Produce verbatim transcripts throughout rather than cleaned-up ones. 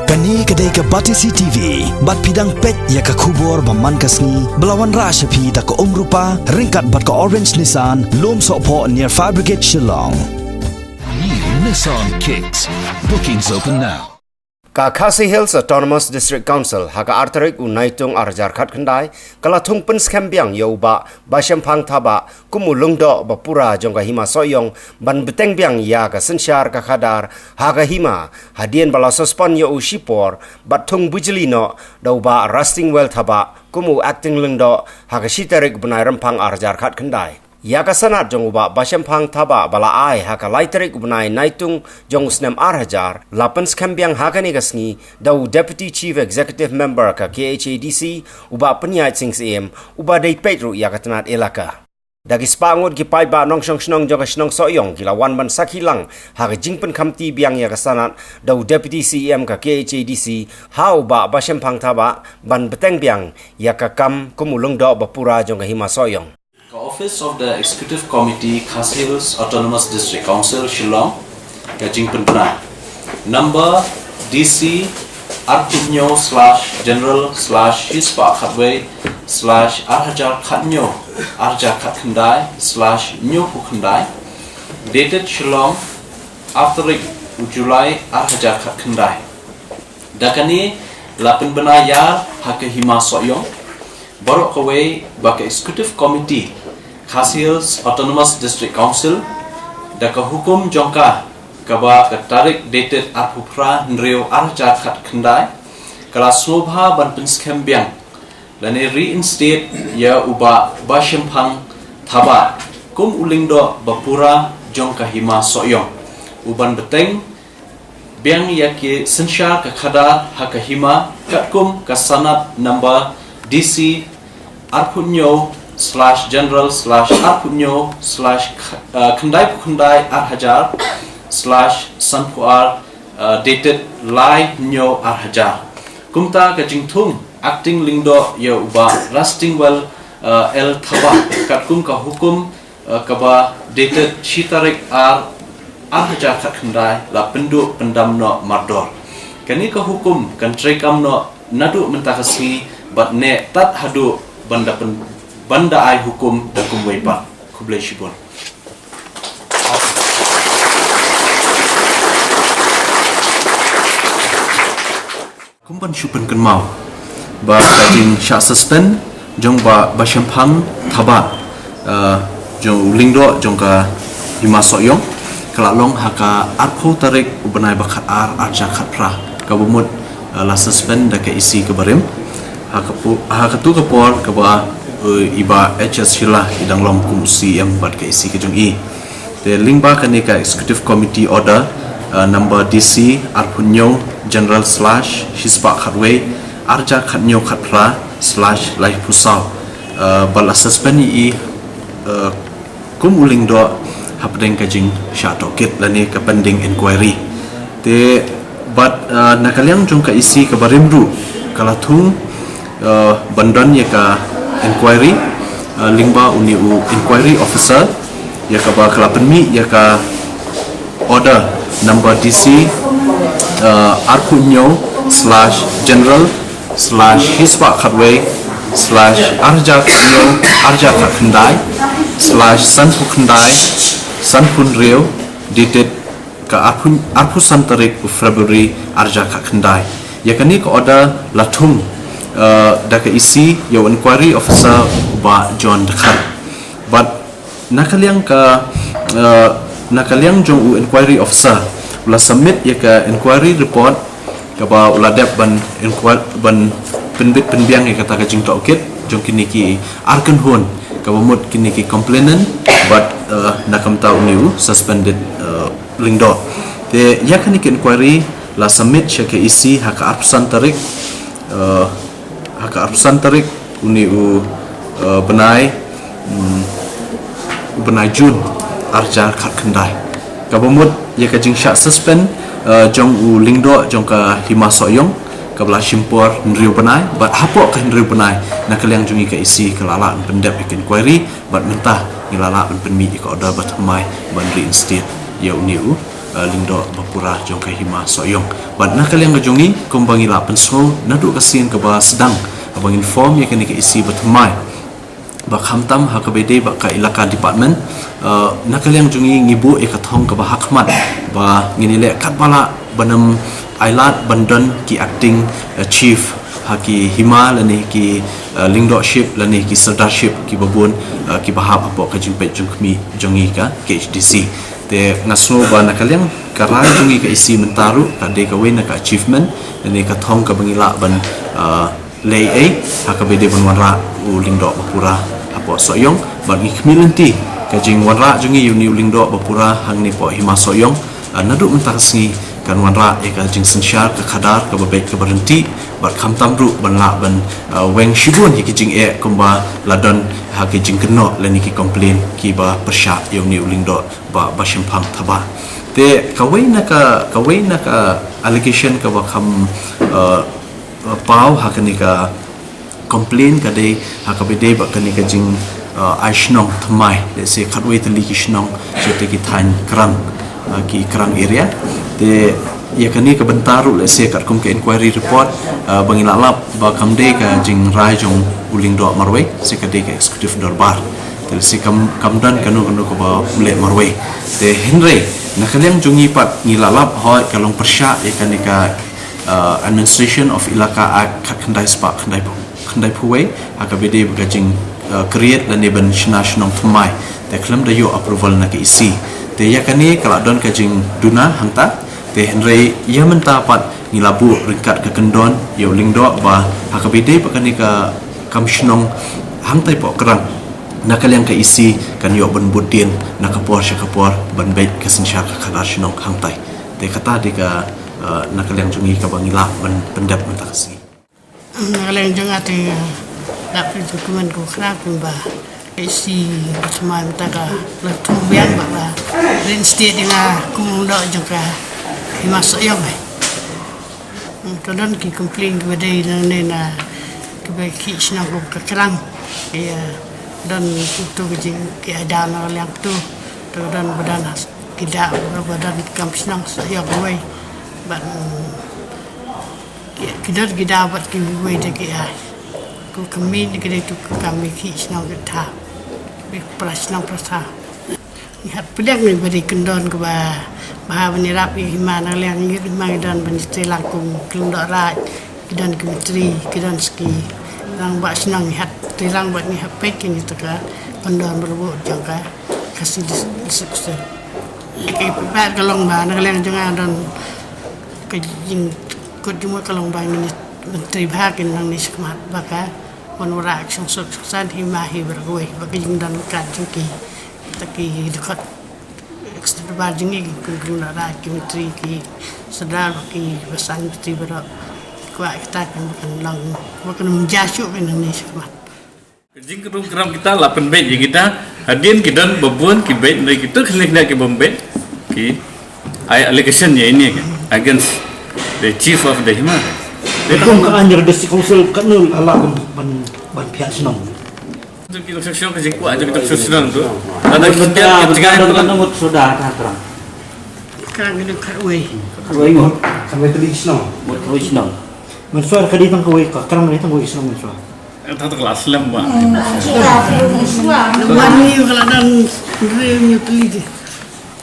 Kane ka dei ka Batesi T V, bad phi dang peit ïa ka khubor ba man ka sngi, ba la wanrah sha phi da ka Umrupa, ryngkat bad ka Orange Nissan, Lum Sohphoh near Fire Brigade Shillong. New Nissan Kicks. Bookings open now. Ka Khasi Hills Autonomous District Council, ha ka ar tarik u Naitung ar hajar khatkhyndai, ka la thung pynskhem biang ïa u Bah Bashemphang Thabah, kum u lyngdoh ba pura jong ka Hima Sohiong, ban bteng biang ïa ka synshar ka khadar ha ka hima, hadien ba la suspend ïa u shipor, bad thung bujli noh da u Bah Rastingwell Thabah, kum u acting lyngdoh, ha ka shi tarik bnai Rymphang ar hajar khatkhyndai. Ïa ka sanad jong u Bah Bashemphang Thabah ba la ai ha ka lai tarik u bnai Naitung jong u snem ar hajar, la pynskhem biang ha kane ka sngi da u Deputy Chief Executive Member ka K H A D C, u Bah Pynïaid Sing Syiem, uba dei peit ruh ïa ka tnad elaka. Da ki spah ngut ki paidbah nongshong shnong jong ka shnong Sohiong ki la wan ban sakhi lang ha ka jingpynkhamti biang ïa ka sanad da u Deputy C E M ka K H A D C, ha u Bah Bashemphang Thabah ban bteng biang ïa ka kam kum u lyngdoh ba pura jong ka Hima Sohiong. Ka Office of the Executive Committee, Khasi Hills Autonomous District Council, Shillong, ka jingpynbna. Number D C arphew hynñiew slash general slash shispah khatwei slash ar hajar khathynñiew ar hajar khatkhyndai slash hynñiewphew khyndai. Dated Shillong, ar tarik u July ar hajar khatkhyndai. Da kane la pynbna ïar ha ka Hima Sohiong. Baroh kawei ba ka Executive Committee Khasi Hills Autonomous District Council, da ka hukum jong ka, kaba ka tarik dated arphew phra hynriew ar hajar khatkhyndai, ka la sngewbha ban pynskhem biang lane reinstate ïa u Bah Bashemphang Thabah kum u lyngdoh ba pura jong ka Hima Sohiong, u ban bteng biang ïa ki synshar ka khadar ha ka hima, katkum ka sanad number D C arphew hynñiew slash general slash arphew hynñiew slash khyndaiphew khyndai ar hajar slash sanphew ar, uh, dated lai hynñiew ar hajar. Kumta ka jingthung acting lyngdoh ïa u Bah Rastingwell, uh, L Thabah, katkum ka hukum, uh, kaba dated shi tarik ar, ar hajar khatkhyndai, la pynduh pyndam noh mardor. Kane ka hukum kan treikam noh naduh mynta ka sngi bad neh tad haduh ban da pyn-, ban da ai hukum da kumwei pat. Khublei shibun. Kum ban shu pynkynmaw ba ka jingshah suspend jong u Bah Bashemphang Thabah, eh, jong u lyngdoh jong ka Hima Sohiong, ka la long ha ka arphew tarik u bnai ba khatar ar hajar khatphra, kaba mut, eh, la suspend da ka E C kaba rim. Ha ka pu-, ha katu ka por kaba, eh, i Bah H S Shylla i dang long kum u C E M bad ka E C ka jong i. Te lyngba kane ka Executive Committee Order, uh, number D C arphew hynñiew general slash shispah khatwei ar hajar khathynñiew khatphra slash laiphew saw, uh, ba la suspend ïa i, uh, kum u lyngdoh hapdeng ka jingshah tohkit lane ka pending inquiry. Te bad, uh, na ka liang jong ka E C kaba rim ruh ka la thung, uh, ban don ïa ka inquiry, uh, lyngba une u inquiry officer, ïa kaba ka la pynmih ïa ka order number D C, uh, arphew hynñiew slash general slash shispah khatwei slash ar hajar khathynñiew ar hajar khatkhyndai slash sanphew khyndai sanphew hynriew, dated ka arphew, arphew san tarik u February ar hajar khatkhyndai. Ïa kane ka order la thung, eh, da ka E C ïa u inquiry officer u Bah John Dkhar. Bad na ka liang ka, eh, na ka liang jong u inquiry officer u la submit ïa ka inquiry report kaba u la dep ban inquir-, ban pynbit pynbiang ïa kata ka jingtohkit jong kine ki ar kynhun, kaba mut kine ki complainant bad, eh, na ka bynta une u suspended, eh, lyngdoh. Te ïa kane ka inquiry la submit sha ka E C ha ka arphew san tarik, eh, ha ka arphew san tarik une u, eh, bnai, mm, u bnai June ar hajar khatkhyndai. Kaba mut ïa ka jingshah suspend, eh, jong u lyngdoh jong ka Hima Sohiong kaba la shim por hynriew bnai, bad hapoh ka hynriew bnai na ka liang jong ngi ka E C ka la lah ban pyndep ïa ka inquiry, bad mynta ngi la lah ban pynmih ïa ka order ba thymmai ban reinstate ïa une u, Lyngdoh ba pura jong ka Hima Sohiong. Bad na ka liang ka jong ngi, kumba ngi la pynsngew naduh ka sien kaba sdang, haba ngin form ïa kane ka E C ba thymmai, ba khamtam ha kaba ïadei bad ka Elaka Department, eh, na ka liang jong ngi ngi buh ïa ka thong kaba hakhmat ba ngin ïaleh katba lah ban ym ailad ban don ki acting, eh, chief ha ki hima lane ki, eh, lyngdohship lane ki sirdarship kiba bun, eh, kiba hap hapoh ka jingpeit jong ka khmih jong ngi ka K H D C. Te nga sngew ba na ka liang ka rai jong ngi ka E C mynta ruh ka dei kawei na ka achievement lane ka thong kaba ngi lah ban, eh, leh ei ha kaba ïadei ban wanrah u Lyngdoh ba pura hapoh Sohiong. Bad ngi khmih lynti ka jingwanrah jong ngi ïa une u Lyngdoh ba pura hangne hapoh Hima Sohiong, ah, naduh mynta ka sngi kan wanrah ïa ka jingsynshar ka khadar kaba beit kaba ryntih. Bad khamtam ruh ban lah ban, ah, weng shibun ïa ki jingeh kumba la don ha ki jingkynnoh lane ki complain kiba pyrshah ïa une u Lyngdoh ba, ba shemphang thaba. Te kawei na ka, kawei na ka allegation kaba kham, eh, paw ha kane ka complain ka dei ha kaba ïadei bad kane ka jing, eh, ai shnong thymmai, let's say khatwei tylli ki shnong sha ki thaiñ Krang, eh, ki Krang area. Te ïa kane ka bynta ruh, let's say katkum ka inquiry report, eh, ba ngi la lap ba kam dei ka jingrai jong u Lyngdoh marwei, se ka dei ka executive dorbar. Te let's say kam, kam don kano kano kaba u leh marwei. Te hynrei na ka liang jong ngi pat ngi la lap hooid ka long pyrshah ïa kane ka, uh, Administration of Elaka Act khatkhyndai spah khyndaiphew, khyndaiphew wei, ha kaba ïadei bad ka jing, uh, create lane ban shna shnong thymmai. Te khlem da ïoh approval na ka E C. Te ïa kane ka la don ka jingduna hangta. Te hynrei ïa mynta pat ngi la buh ryngkat ka kyndon ïa u Lyngdoh ba ha kaba ïadei bad kane ka kam shnong hangtai hapoh Krang, na ka liang ka E C kan ïoh ban bud dien na ka por sha ka por ban beit ka synshar ka khadar shnong hangtai. Te kata dei ka, eh, na ka liang jong ngi kaba ngi lah ban pyndep mynta ka sngi. Na ka liang jong nga te, eh, dap ri tu kuman ku khra kumba ka E C ba thymmai mynta ka la tu biang ba ka reinstate ïa nga kum u Lyngdoh jong ka Hima Sohiong, eh. Hmm, ka don ki complain kiba dei nangne na kiba khih shnong kum ka Krang. Ïa don uto ka jing ki ai daw na ka liang uto. Te ka don ba don ki daw ba don kam shnong Sohiong kawei. Bad, hmm, ki, ki don ki daw bad kiwei de ki ai. Ku ka mih ki dei tu ka kam khih shnong ki tha. Ki pra shnong pra tha. Ngi hap pdiang ngi ba dei kyndon kaba bha ban ïarap ïa hima na ka liang ngi hima ngi don ban ïatreilang kum ki lyngdoh raid, ki don ki myntri, ki don sa ki rangbah shnong, ngi hap treilang bad ngi hap peit ïa kata ka kyndon ba la buh jong ka Khasi District Council. Ki paidbah ka long ba na ka liang jong nga don ka jingkut jingmut ka long ba ngin ïa myntri bha kin nangne shakhmat ba ka wan wanrah ka shongsuk shongsan hima hi baroh kawei ba ka jingdon ka jong ki. Kita ki dkhot extra bar jong ngi ki, ki, ki, ki, ki myntri ki sordar bad ki basan myntri baroh. Kwah kita ki ba kan long, ba kan mynjur shuh ki nangne shakhmat. Ka jingkyrkhu kyrkhu kita la pynbeit ïa kita, hadien ki don ba bun ki beit, hynrei kita khlieh khlieh ki bym beit, ki ai allegation ïa ine against the chief of the hima. Te kum ka aiñ jong ka District Council katno la lah ban, ban, ban phiah shnong. Jong ki nongshong shnong ka jingkwah jong ki nongshong shnong tu. Lada ki khyndiat ki jngai, ka ngut soda ka Krang. Krang ki ngut khatwei. Khatwei ngut. Khatwei tylli ki shnong. Ngut khatwei shnong. Mynshuwa ka dei tang kawei, ka Krang ka dei tang kawei shnong mynshuwa. Eh, tang ka la slem ba. Wan ni ka la don hynriew hynñiew tylli de.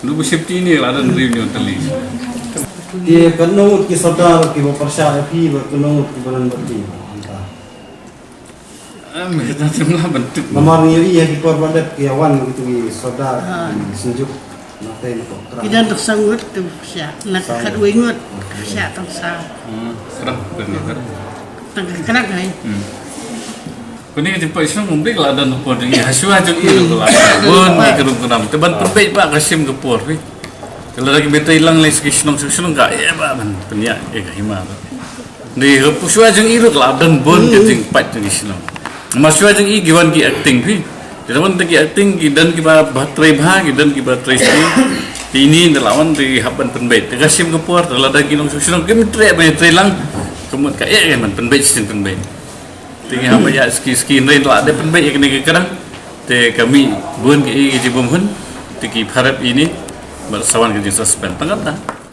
Ndu ba shipti ni la don hynriew hynñiew tylli. Te katno ngut ki sordar kiba pyrshah ïa phi bad katno ngut kiba don bad phi? Em, kita te mla ban tip. Namar ngi ïohi ha ki por ba la dep ki ïa wan kitu ki sordar, ah, ki synjuk. Na te na ka Krang. Ki don tang saw ngut ki pyrshah. Na ka Krang. Khatwei ngut ki pyrshah tang saw. Hmm, Krang, Krang, Krang. Tang ka Krang, eh. Hmm. Kane ka jingpait shnong mungkin la don ha por jong i, ha shuwa jong i ruh la don. Bun ki kyrkhu kyrkhu. Te ban pynbeit ba ka shim ka por phi. Te lada ki beit treilang lei sha ki shnong sha ki shnong ka, eh, ba ban pynïaid ïa ka hima. Dei ha shuwa jong i ruh la don bun ka jingpait jong ki shnong. Namar shuwa jong i ki wan ki acting phi. Te wan te ki acting ki don kiba, ba trei bha, ki don kiba trei sniew. Te ine te la wan te hap ban pynbeit. Te ka shim ka por, te lada ki nongshong shnong kim treh ban trei lang. Ka mut ka eh ban pynbeit shisien pynbeit. Te ngi hap ban ïa ski ski hynrei la dep pynbeit ïa kane ka Krang. Te ka mih bun ki, ki jingbymhun. Te ki pharap ine. Ba sa wan ka jingsuspend tang kata.